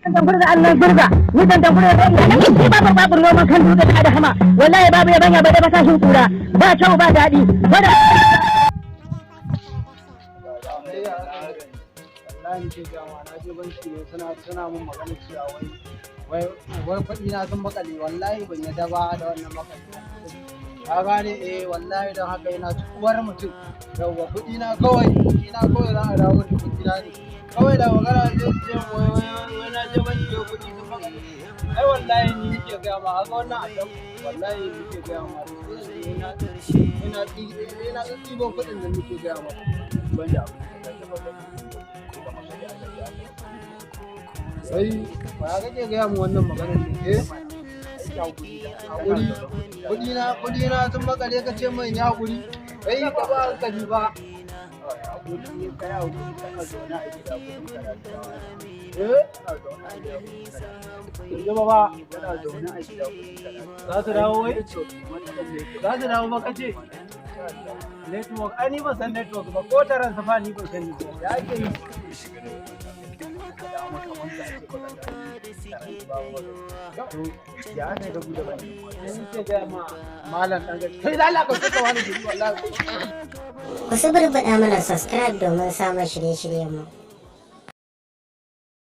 Dan gurza Allah gurza ni dan dan gurza nan ni babu babu noman kan dutse da hama wallahi babu yabanya ba da basashin kura ba kyau ba daɗi ba da. Wallahi ke gama na je banki ne, suna mun magana cewa wai kuɗi na sun makale. Wallahi ban yadda ba da wannan makale, ka gane? Eh, wallahi don haka yana uwar mutum. Yawwa, kuɗi na kawai, kuɗi na kawai za a dawo da kuɗi na ne kawai. Da magana zai ce wai na je banki, wai kuɗi sun makale. Ai wallahi ni nake gaya ma haka, wannan adam, wallahi nake gaya ma ina ina ina tsibo kuɗin da nake gaya ma. Banda abu da ka taɓa gani suka makale a gari aka. Wai ba ya kake gaya mu wannan maganar ne? Eh, hakuri, kuɗi na, kuɗi na sun makale, ka ce min ya hakuri. Kai ka ba hankali ba. Hakuri, kai hakuri, kana zaune a gida kuɗin ka na dawo. Eh. Kana zaune a gida kuɗin ka na Yanzu ba ba. Kana zaune a gida kuɗin ka na Za su dawo wai? Matsalar network. Za su dawo ba kace? Network, ai ni ban san network ba, ko taran safa ni ban sani ba. Ya ake yi? Ka dawo maka wanda ake baka da to ya aka yi ka buɗe banki? Ni ke gaya ma malam dan gaci. Kai lalla ka saka wani guri wallahi. Ku suburbuɗa mana subscribe domin samun shirye-shiryenmu.